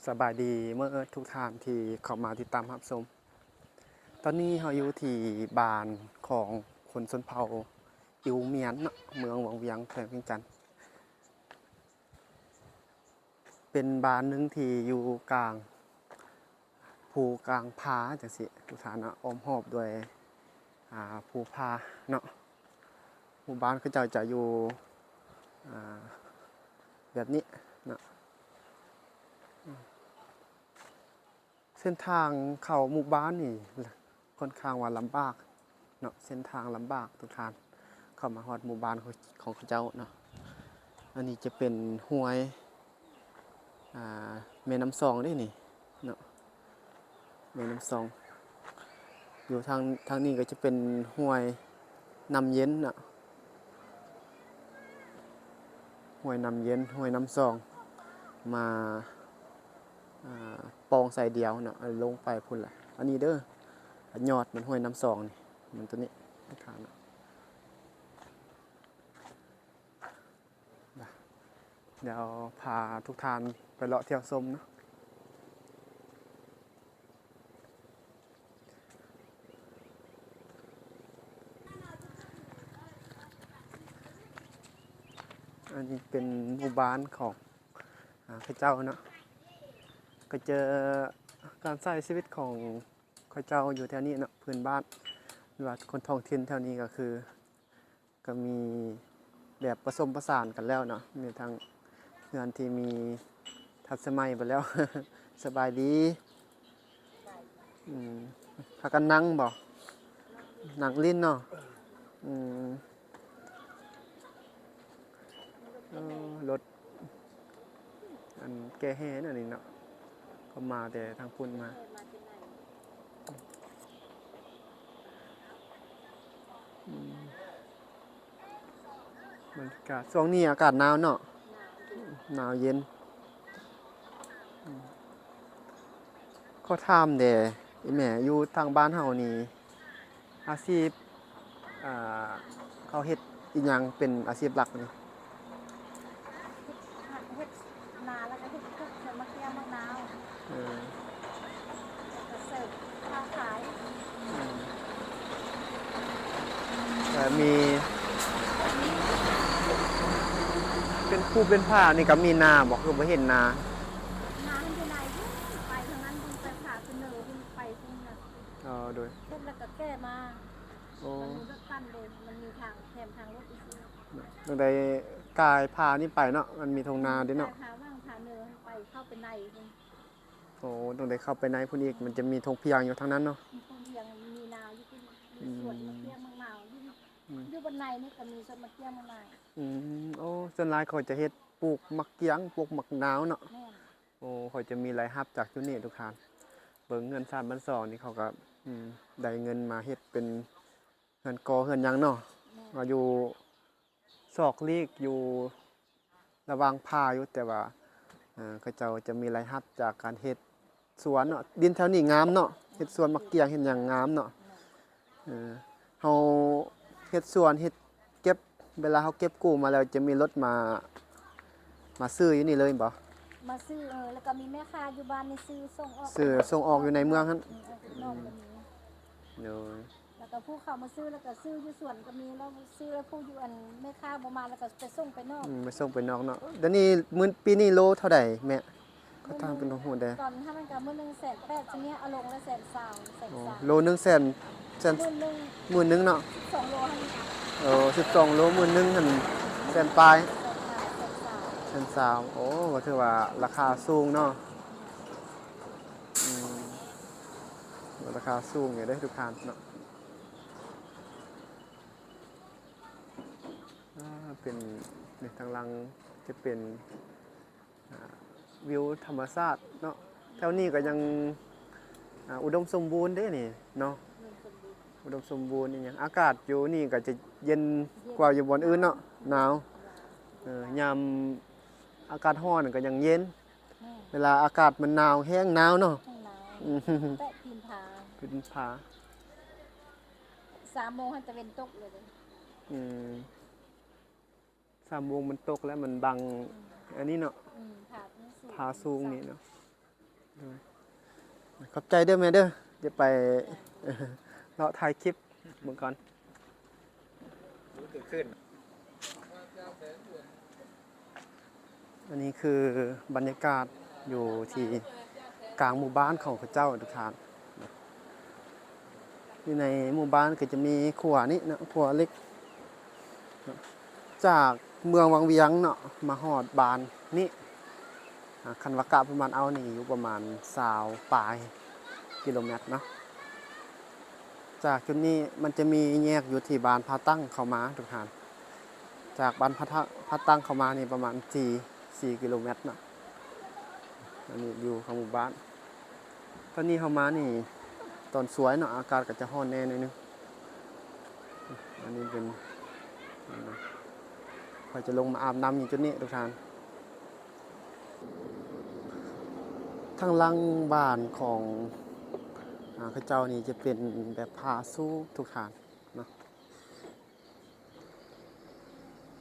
ສະບາຍດີເໝິດທຸກທ່ານທີ່ເຂົ້າມາຕິດຕາມຮັບຊົມ. ຕອນນີ້ເຮົາຢູ່ທີ່ບ້ານຂອງຄົນຊົນເຜົ່າອິວມຽນເນາະ, ເມືອງວັງວຽງ ແຂວງວຽງຈັນ. ເປັນບ້ານໜຶ່ງທີ່ຢູ່ກາງພູກາງຜາຈັ່ງຊີ້ ທຸກທ່ານເນາະ, ອ້ອມຮອບດ້ວຍ ອ່າ ພູຜາເນາະ. ໝູ່ບ້ານເຂົາເຈົ້າຈະຢູ່ ອ່າ ແບບນີ້ເນາະ. ເສັ້ນທາງເຂົ້າໝູ່ບ້ານນີ້ ຂ້ອນຂ້າງວ່າລຳບາກເນາະ, ເສັ້ນທາງລຳບາກທຸກທ່ານ ເຂົ້າມາຮອດໝູ່ບ້ານຂອງ ຂອງເຂົາເຈົ້າເນາະ. ອັນນີ້ຈະເປັນຫ້ວຍ ອ່າ ແມ່ນ້ຳຊອງເດ້ນີ້ເນາະ, ແມ່ນ້ຳຊອງ. ຢູ່ທາງ ທາງນີ້ກໍຈະເປັນຫ້ວຍນ້ຳເຢັນເນາະ, ຫ້ວຍນ້ຳເຢັນ ຫ້ວຍນ້ຳຊອງ ມາ ອ່າ ປ່ອງໃສ່ດຽວເນາະ, ລົງໄປພຸ້ນແຫຼະ. ອັນນີ້ເດີ ຍອດມັນ ຫ້ວຍນ້ຳຊອງນີ້ ມັນຕົວນີ້ ດຽວພາທຸກທ່ານໄປເລາະທ່ຽວຊົມເນາະ. ອັນນີ້ເປັນໝູ່ບ້ານຂອງ ອ່າ ເຂົາເຈົ້າເນາະ, ກໍຈະ ການໃຊ້ຊີວິດຂອງເຂົາເຈົ້າຢູ່ແຖວນີ້ເນາະ, ພື້ນບ້ານ ຫຼືວ່າຄົນທ້ອງຖິ່ນແຖວນີ້ກໍຄື ກໍມີແບບປະສົມປະສານກັນແລ້ວເນາະ, ມີທັງເຮືອນທີ່ມີທັນສະໄໝໄປແລ້ວ. ສະບາຍດີ. ອືມ ພາກັນນັ່ງບໍ? ນັ່ງຫຼິ້ນເນາະ. ອືມ ເອີ ລົດ ອັນແກ່ແຮ່ນັ້ນນີ້ເນາະ, ເຂົາມາແຕ່ທາງພຸ້ນມາ. ອືມ ບັນຍາກາດ ຊ່ວງນີ້ອາກາດໜາວເນາະ, ໜາວເຢັນ. ອືມ ຂໍຖາມແດ່ ອີ່ແມ່ ຢູ່ທາງບ້ານເຮົານີ້ ອາຊີບ ອ່າ ເຂົາເຮັດອີ່ຫຍັງເປັນອາຊີບຫຼັກນີ້? ເຮັດ ເຮັດນາ ແລ້ວກໍເຮັດພວກສວນໝາກກ້ຽງໝາກນາວ. ເອີ ແລ້ວກໍເສີບຄ້າຂາຍ. ອືມ ແລ້ວມີ ເປັນພູເປັນຜານີ້ກໍມີນາບໍ່? ຄືບໍ່ເຫັນນາ. ນາມັນຢູ່ໃນພຸ້ນ ໄປທາງນັ້ນພຸ້ນ ໄປຜາຂຶ້ນເນີພຸ້ນ ໄປພຸ້ນນະ. ອໍ ໂດຍ ເຮັດແລ້ວກໍແກ່ມາ. ໂອ້ ມັນມີລົດປັ່ນເດ້ ມັນມີທາງແຄມທາງລົດອີກ. ຕ້ອງໄດ້ກາຍຜານີ້ໄປເນາະ, ມັນມີທົ່ງນາເດ້ເນາະ. ກາຍຜາຫວ່າງຜາເນີໄປ ເຂົ້າໄປໃນພຸ້ນ. ໂອ້ ຕ້ອງໄດ້ເຂົ້າໄປໃນພຸ້ນອີກ, ມັນຈະມີທົ່ງພຽງຢູ່ທາງນັ້ນເນາະ. ມີທົ່ງພຽງ ມີນາຢູ່ພຸ້ນ ມີສວນໝາກກ້ຽງໝາກນາວຢູ່. ອືມ ຢູ່ບ່ອນໃນນີ້ກໍມີສວນໝາກກ້ຽງໝາກນາວ. ອືມ ໂອ້ ສ່ວນຫຼາຍເຂົາຈະເຮັດປູກໝາກກ້ຽງ ປູກໝາກນາວເນາະ. ແມ່ນ. ໂອ້ ເຂົາຈະມີລາຍຮັບຈາກຢູ່ນີ້ທຸກທ່ານ. ເບິ່ງເຮືອນຊານບ້ານຊ່ອງນີ້ ເຂົາກໍ ອືມ ໄດ້ເງິນມາເຮັດເປັນເຮືອນກໍເຮືອນຫຍັງເນາະ. ແມ່ນ. ວ່າຢູ່ຊອກຫຼີກ ຢູ່ລະຫວ່າງປ່າຢູ່ ແຕ່ວ່າ ເອີ ເຂົາເຈົ້າຈະມີລາຍຮັບຈາກການເຮັດ ສວນເນາະ, ດິນແຖວນີ້ງາມເນາະ, ເຮັດສວນໝາກກ້ຽງເຮັດຫຍັງງາມເນາະ. ເອີ ເຮົາເຮັດສວນເຮັດເກັບ ເວລາເຮົາເກັບກູ້ມາແລ້ວ ຈະມີລົດມາ ມາຊື້ຢູ່ນີ້ເລີຍບໍ? ມາຊື້ ເອີ ແລ້ວກໍມີແມ່ຄ້າຢູ່ບ້ານນີ້ຊື້ສົ່ງອອກ ຊື້ສົ່ງອອກຢູ່ໃນເມືອງຫັ້ນ. ອືມ ອອກນອກກໍມີ. ໂດຍ. ແລ້ວກໍຜູ້ເຂົາມາຊື້ ແລ້ວກໍຊື້ຢູ່ສວນກໍມີ, ແລ້ວຊື້ແລ້ວຜູ້ຢູ່ ອັນແມ່ຄ້າບໍ່ມາ ແລ້ວກໍໄປສົ່ງໄປນອກ. ອືມ ໄປສົ່ງໄປນອກເນາະ. ດຽວນີ້ມື້ ປີນີ້ໂລເທົ່າໃດແມ່? ຂໍຖາມເປັນຄວາມຮູ້ແດ່. ຕອນນັ້ນມັນກໍມື້ໜຶ່ງແສນແປດ ຊະເນຍເອົາລົງລະແສນຊາວ ແສນຊາວ. ໂອ້ ໂລໜຶ່ງແສນ ແສນ ໝື່ນໜຶ່ງ ໝື່ນໜຶ່ງເນາະ. ສິບສອງໂລຫັ້ນ. ເອີ ສິບສອງໂລ ໝື່ນໜຶ່ງຫັ້ນ ແສນປາຍ ແສນປາຍ ແສນຊາວ ແສນຊາວ. ໂອ້ ກໍຖືວ່າລາຄາສູງເນາະ. ອືມ ລາຄາສູງຢູ່ເດ້ທຸກທ່ານເນາະ. ອ່າ ເປັນ ນີ້ ທາງຫຼັງຈະເປັນ ອ່າ ວິວທຳມະຊາດເນາະ. ແຖວນີ້ກໍຍັງ ອ່າ ອຸດົມສົມບູນເດ້ນີ້ເນາະ. ອຸດົມສົມບູນ ອຸດົມສົມບູນອີ່ຫຍັງ. ອາກາດຢູ່ນີ້ກໍຈະເຢັນກວ່າຢູ່ບ່ອນອື່ນເນາະ, ໜາວ. ເອີ ຍາມອາກາດຮ້ອນກໍຍັງເຢັນ. ແມ່ນ. ເວລາອາກາດມັນໜາວ ແຮງໜາວເນາະ. ແຮງໜາວ. ອືມ ແຕະພື້ນຜາ ພື້ນຜາ. ສາມໂມງຫັ້ນຕາເວັນຕົກເລີຍເດ້. ອືມ ສາມໂມງມັນຕົກແລ້ວ ມັນບັງ ອືມ ອັນນີ້ເນາະ. ອືມ ຜາ ຜາສູງນີ້ເນາະ. ໂດຍ ຂອບໃຈເດີແມ່ເດີ ຈະໄປເລາະຖ່າຍຄລິບເບິ່ງກ່ອນ. ອັນນີ້ຄືບັນຍາກາດຢູ່ທີ່ກາງໝູ່ບ້ານຂອງເຂົາເຈົ້າທຸກທ່ານ. ຢູ່ໃນໝູ່ບ້ານກໍຈະມີຂົວນີ້ເນາະ ຂົວເຫຼັກ ຈາກເມືອງວັງວຽງເນາະ ມາຮອດບ້ານນີ້ ອາ ຄັນວ່າກະປະມານເອົານີ້ຢູ່ປະມານຊາວປາຍກິໂລແມັດເນາະ. ຈາກຈຸດນີ້ມັນຈະມີແຍກຢູ່ທີ່ບ້ານຜາຕັ້ງເຂົ້າມາທຸກທ່ານ. ຈາກບ້ານຜາຕະ ຜາຕັ້ງເຂົ້າມານີ້ປະມານສີ່ ສີ່ກິໂລແມັດເນາະ. ອັນນີ້ວິວຂອງໝູ່ບ້ານ. ຕອນນີ້ເຮົາມານີ້ຕອນສວຍເນາະ ອາກາດກໍຈະຮ້ອນແດ່ໜ້ອຍໜຶ່ງ. ອັນນີ້ເປັນ ຂ້ອຍຈະລົງມາອາບນ້ຳຢູ່ຈຸດນີ້ທຸກທ່ານ. ທາງຫຼັງບ້ານຂອງ ອາ ເຂົາເຈົ້ານີ້ຈະເປັນແບບຜາສູງທຸກທ່ານເນາະ.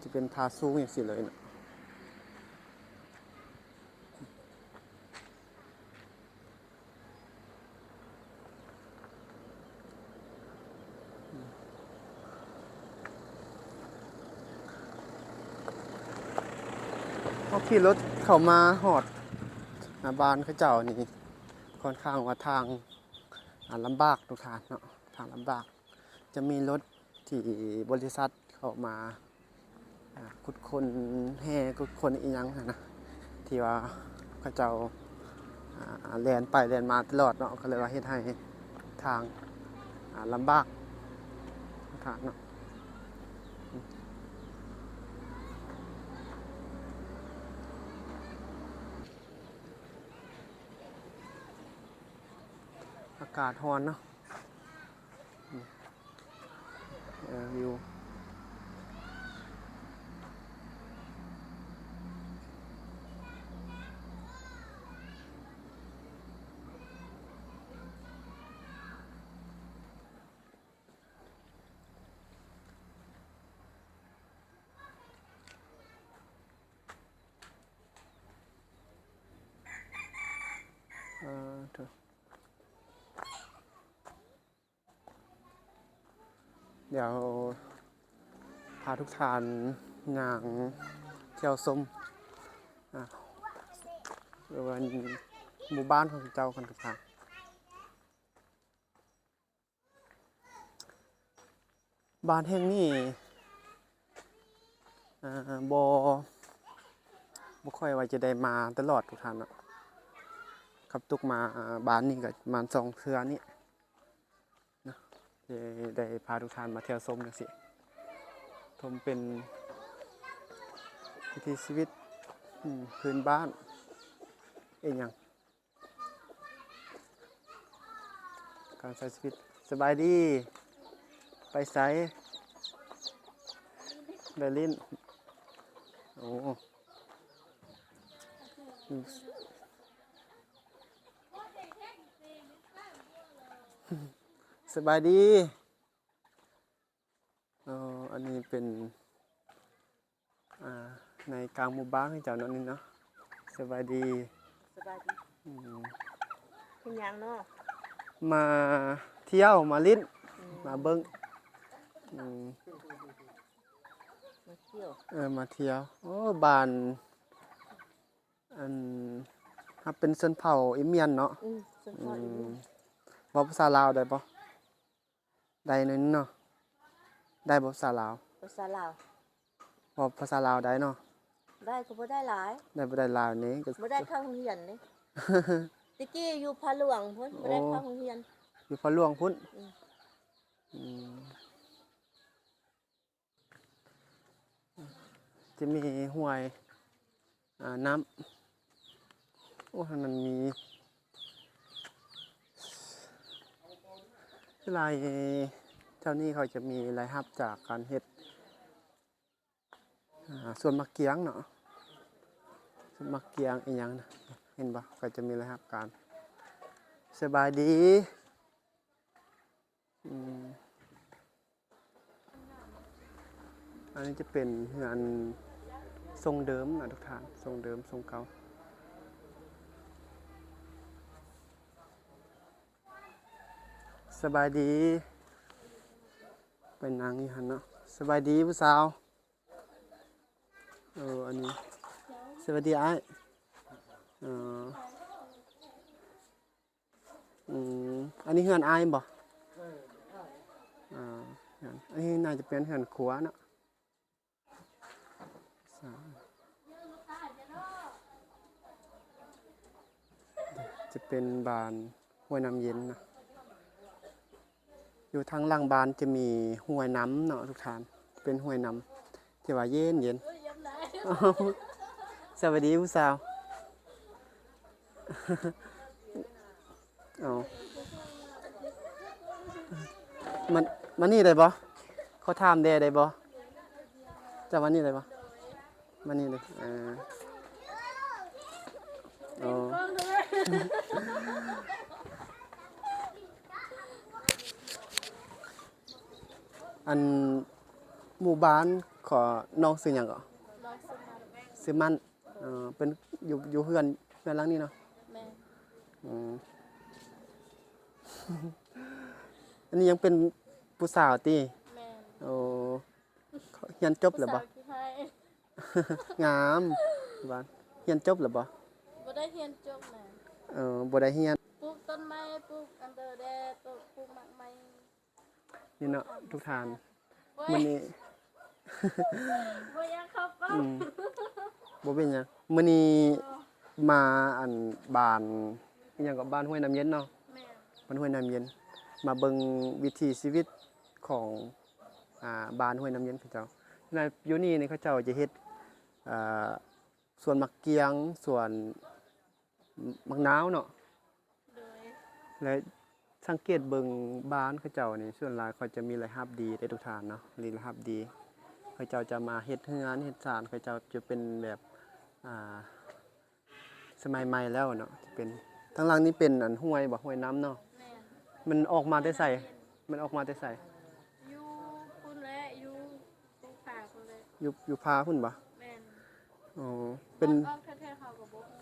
ຈະເປັນຜາສູງຈັ່ງຊີ້ເລີຍເນາະ. ເຮົາຂີ່ລົດເຂົ້າມາຮອດໜ້າບ້ານເຂົາເຈົ້ານີ້ ຂ້ອນຂ້າງວ່າທາງ ອາ ລຳບາກທຸກທ່ານເນາະ ທາງລຳບາກ. ຈະມີລົດທີ່ບໍລິສັດເຂົ້າມາ ອາ ຂຸດຄົ້ນແຮ່ ຂຸດຄົ້ນອີ່ຫຍັງຫັ້ນນະ ທີ່ວ່າເຂົາເຈົ້າ ອາ ແລ່ນໄປແລ່ນມາຕະຫຼອດເນາະ ກໍເລີຍວ່າເຮັດໃຫ້ທາງ ອາ ລຳບາກທ່ານເນາະ. ອາກາດຮ້ອນເນາະ. ເອີ ວິວ ເອີ ໂທ້. ດຽວພາທຸກທ່ານຍ່າງທ່ຽວຊົມ ອາ ເອີ້ນວ່າໝູ່ບ້ານຂອງເຂົາເຈົ້າກ່ອນທຸກທ່ານ. ບ້ານແຫ່ງນີ້ ອາ ບໍ່ ບໍ່ຄ່ອຍວ່າຈະໄດ້ມາຕະຫຼອດທຸກທ່ານເນາະ. ຂັບຕຸກມາ ອາ ບ້ານນີ້ກໍປະມານສອງເທື່ອນີ້ ເນາະ ທີ່ໄດ້ພາທຸກທ່ານມາທ່ຽວຊົມຈັ່ງຊີ້ ຊົມເປັນວິຖີຊີວິດ ອືມ ພື້ນບ້ານ ອີ່ຫຍັງ ການໃຊ້ຊີວິດ. ສະບາຍດີ ໄປໃສ? ໄປຫຼິ້ນ ໂອ້. ສະບາຍດີ. ເອີ ອັນນີ້ເປັນ ອາ ໃນກາງໝູ່ບ້ານເຂົາເຈົ້າເນາະນີ້ເນາະ. ສະບາຍດີ. ສະບາຍດີ. ອືມ ເປັນຫຍັງເນາະ? ມາທ່ຽວ ມາຫຼິ້ນ. ອືມ ມາເບິ່ງ. ອືມ ມາທ່ຽວ. ເອີ ມາທ່ຽວ. ໂອ້ ບ້ານ ອັນ ຮັບເປັນຊົນເຜົ່າອີ່ມຽນເນາະ. ອືມ ຊົນເຜົ່າອີ່ມຽນ. ອືມ ເວົ້າພາສາລາວໄດ້ບໍ່? ໄດ້ໜ້ອຍໜຶ່ງເນາະ. ໄດ້ບໍ່ພາສາລາວ? ພາສາລາວ ເວົ້າພາສາລາວໄດ້ເນາະ. ໄດ້ ກໍບໍ່ໄດ້ຫຼາຍ. ໄດ້ ບໍ່ໄດ້ຫຼາຍນີ້ ກໍບໍ່ໄດ້ເຂົ້າໂຮງຮຽນເດ້. ແຕ່ກີ້ຢູ່ຜາຫຼວງພຸ້ນ ບໍ່ໄດ້ເຂົ້າໂຮງຮຽນ. ຢູ່ຜາຫຼວງພຸ້ນ. ອືມ ອືມ. ຈະມີຫ້ວຍ ອາ ນ້ຳ ໂອ້ ທາງນັ້ນມີຫຼາຍ ແຖວນີ້ເຂົາຈະມີລາຍຮັບຈາກການເຮັດ ອາ ສວນໝາກກຽງເນາະ ສວນໝາກກຽງອີ່ຫຍັງນະ ເຫັນບໍ່ ເຂົາຈະມີລາຍຮັບການ. ສະບາຍດີ. ອືມ ອັນນີ້ຈະເປັນເຮືອນຊົງເດີມນະທຸກທ່ານ ຊົງເດີມຊົງເກົ່າ. ສະບາຍດີ ໄປນັ່ງຢູ່ຫັ້ນເນາະ. ສະບາຍດີຜູ້ສາວ. ເອີ ອັນນີ້ ສະບາຍດີອ້າຍ. ເອີ ອືມ ອັນນີ້ເຮືອນອ້າຍບໍ່? ເອີ ເຮືອນ ອັນນີ້ໜ້າຈະເປັນເຮືອນຄົວເນາະ. ຈະເປັນບ້ານຫ້ວຍນ້ຳເຢັນນະ. ຢູ່ທາງຫຼັງບ້ານຈະມີຫ້ວຍນ້ຳເນາະທຸກທ່ານ, ເປັນຫ້ວຍນ້ຳທີ່ວ່າເຢັນໆ. ສະບາຍດີຜູ້ສາວ. ເອົາ ມາ ມານີ້ໄດ້ບໍ່? ຂໍຖາມແດ່ໄດ້ບໍ່? ເຈົ້າມານີ້ໄດ້ບໍ່? ມານີ້ເດີ. ເອີ ໂອ້ ອັນ ໝູ່ບ້ານ ຂໍ ນ້ອງຊື່ຫຍັງເກາະ? ນ້ອງຊື່ມັນ. ຊື່ມັນ. ເອີ ເປັນ ຢູ່ ຢູ່ເຮືອນ ເຮືອນຫຼັງນີ້ເນາະ? ແມ່ນ. ອືມ ອັນນີ້ຍັງເປັນຜູ້ສາວຕິ? ແມ່ນ. ໂອ້ ຮຽນຈົບແລ້ວບໍ່? ຜູ້ສາວຂີ້ຮ້າຍ. ງາມ ວ່າ ຮຽນຈົບແລ້ວບໍ່? ບໍ່ໄດ້ຮຽນຈົບນະ. ເອີ ບໍ່ໄດ້ຮຽນ. ປູກຕົ້ນໄມ້ ປູກອັນເດີແດ່ ປູກໝາກໄມ້. ນີ້ເນາະທຸກທ່ານ. ໂອ້ຍ ມື້ນີ້ ບໍ່ຢາກເຂົ້າກ້ອງ. ອືມ ບໍ່ເປັນຫຍັງ. ມື້ນີ້ ເອີ ມາອັນ ບ້ານ ອີຫຍັງເກາະ ບ້ານຫ້ວຍນ້ຳເຢັນເນາະ? ແມ່ນ. ບ້ານຫ້ວຍນ້ຳເຢັນ ມາເບິ່ງວິຖີຊີວິດຂອງ ອ່າ ບ້ານຫ້ວຍນ້ຳເຢັນເຂົາເຈົ້າ. ໃນ ຢູ່ນີ້ນີ້ເຂົາເຈົ້າຈະເຮັດ ອ່າ ສວນໝາກກ້ຽງ ສວນ ໝາກນາວເນາະ. ໂດຍ. ແລະ ສັງເກດເບິ່ງບ້ານເຂົາເຈົ້ານີ້ ສ່ວນຫຼາຍເຂົາຈະມີລາຍຮັບດີເດ້ທຸກທ່ານເນາະ, ມີລາຍຮັບດີ. ເຂົາເຈົ້າຈະມາເຮັດເຮືອນເຮັດຊານ ເຂົາເຈົ້າຈະເປັນແບບ ອ່າ ສະໄໝໃໝ່ແລ້ວເນາະ. ຈະເປັນ ທາງຫຼັງນີ້ເປັນອັນຫ້ວຍບໍ່? ຫ້ວຍນ້ຳເນາະ. ແມ່ນ. ມັນອອກມາແຕ່ໃສ? ຫ້ວຍນ້ຳເຢັນ. ມັນອອກມາແຕ່ໃສ? ຢູ່ພຸ້ນແຫຼະ ຢູ່ພູຜາພຸ້ນແຫຼະ. ຢູ່ ຢູ່ຜາພຸ້ນບໍ່? ແມ່ນ. ອໍ ເປັນ ອອກແທ້ໆ ເຮົາກໍບໍ່ຮູ້.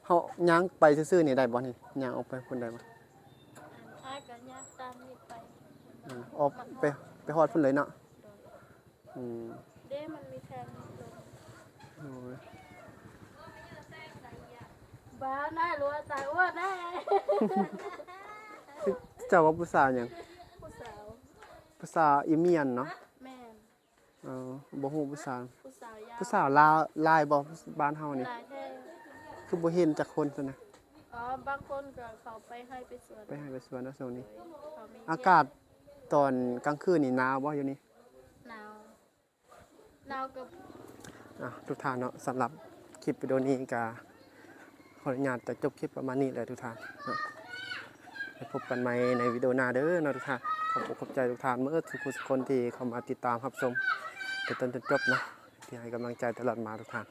ເຮົາຍ່າງໄປຊື່ໆນີ້ໄດ້ບໍ່ນີ້? ຍ່າງອອກໄປພຸ້ນໄດ້ບໍ່? ອ້າຍກໍຍ່າງຕາມນີ້ໄປ. ອືມ ອອກໄປ ໄປຮອດພຸ້ນເລີຍເນາະ? ໂດຍ. ອືມ ເດ້ ມັນມີທາງລົງ. ໂອ້ຍ ບ້ານາ ຫຼືວ່າຕາຍ ໂອ້ ນາ. ເຈົ້າວ່າຜູ້ສາວຫຍັງ? ຜູ້ສາວ ຜູ້ສາວອີ່ມຽນເນາະ? ແມ່ນ. ເອີ ບໍ່ຮູ້ຜູ້ສາວ ຜູ້ສາວຍາວ ຜູ້ສາວລາວຫຼາຍບໍ່ບ້ານເຮົານີ້? ຫຼາຍແທ້. ຄືບໍ່ເຫັນຈັກຄົນຊັ້ນນະ? ອໍ ບາງຄົນກໍເຂົາໄປໄຮ່ໄປສວນ ໄປໄຮ່ໄປສວນເນາະຊ່ວງນີ້. ໂດຍ. ເຂົາມີ ອາກາດຕອນກາງຄືນນີ້ໜາວບໍ່ຢູ່ນີ້? ໜາວ ໜາວກັບ ອ່າ ທຸກທ່ານເນາະ, ສຳລັບຄລິບວິດີໂອນີ້ກໍ ຂໍອະນຸຍາດຈະຈົບຄລິບປະມານນີ້ແຫຼະທຸກທ່ານເນາະ. ໄປພົບກັນໃໝ່ໃນວິດີໂອໜ້າເດີເນາະທຸກທ່ານ. ຂອບອົກຂອບໃຈທຸກທ່ານເໝິດທຸກຜູ້ທຸກຄົນທີ່ເຂົ້າມາຕິດຕາມຮັບຊົມແຕ່ຕົ້ນຈົນຈົບເນາະ, ທີ່ໃຫ້ກຳລັງໃຈຕະຫຼອດມາທຸກທ່ານ.